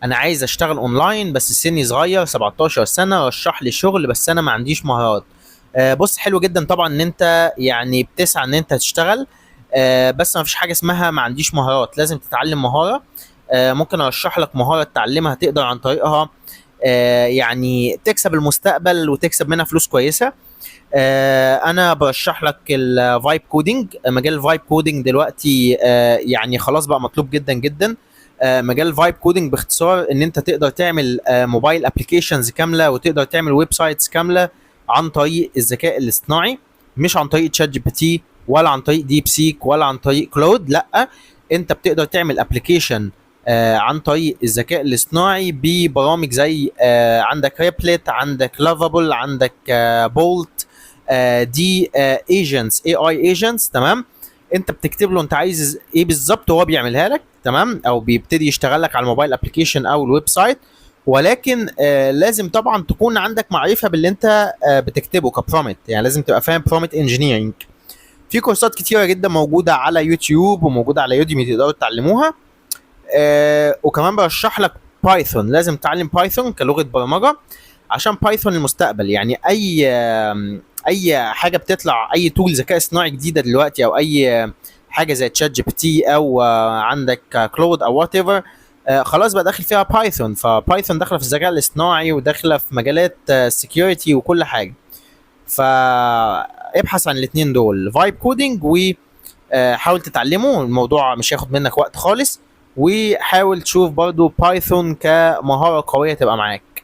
انا عايز اشتغل اونلاين بس سني صغير 17 سنه، رشح لي شغل بس انا ما عنديش مهارات. بص، حلو جدا طبعا ان انت يعني بتسعى ان انت تشتغل، بس ما فيش حاجة اسمها ما عنديش مهارات، لازم تتعلم مهاره. ممكن ارشح لك مهارة تتعلمها تقدر عن طريقها يعني تكسب المستقبل وتكسب منها فلوس كويسه. انا برشح لك الفايب كودينج. مجال ال vibe coding دلوقتي يعني خلاص بقى مطلوب جدا جدا. مجال ال vibe coding باختصار ان انت تقدر تعمل mobile applications كاملة وتقدر تعمل websites كاملة عن طريق الذكاء الاصطناعي، مش عن طريق ChatGPT ولا عن طريق DeepSeek ولا عن طريق Claude. لا، انت بتقدر تعمل application عن طريق الذكاء الاصطناعي ببرامج زي عندك Replit، عندك Lovable، عندك Bolt. دي agents، AI agents، تمام؟ انت بتكتب له انت عايز ايه بالظبط وهو بيعملها لك، تمام؟ او بيبتدي يشتغل لك على ال mobile application او ال website. ولكن لازم طبعا تكون عندك معرفة باللي انت بتكتبه ك prompt، يعني لازم تبقى فاهم prompt engineering. في كورسات كتيرة جدا موجودة على يوتيوب وموجودة على Udemy تقدروا تتعلموها. وكمان برشح لك Python، لازم تتعلم Python كلغة برمجة عشان Python المستقبل. يعني اي حاجة بتطلع، اي tool ذكاء اصطناعي جديدة دلوقتي او اي حاجة زي ChatGPT او عندك Claude او whatever، خلاص بقى داخل فيها Python. ف Python داخله في الذكاء الاصطناعي وداخله في مجالات security وكل حاجه. فابحث عن الاثنين دول، vibe coding، وحاول تتعلمه، الموضوع مش هياخد منك وقت خالص. وحاول تشوف برضو Python كمهارة قوية تبقى معاك.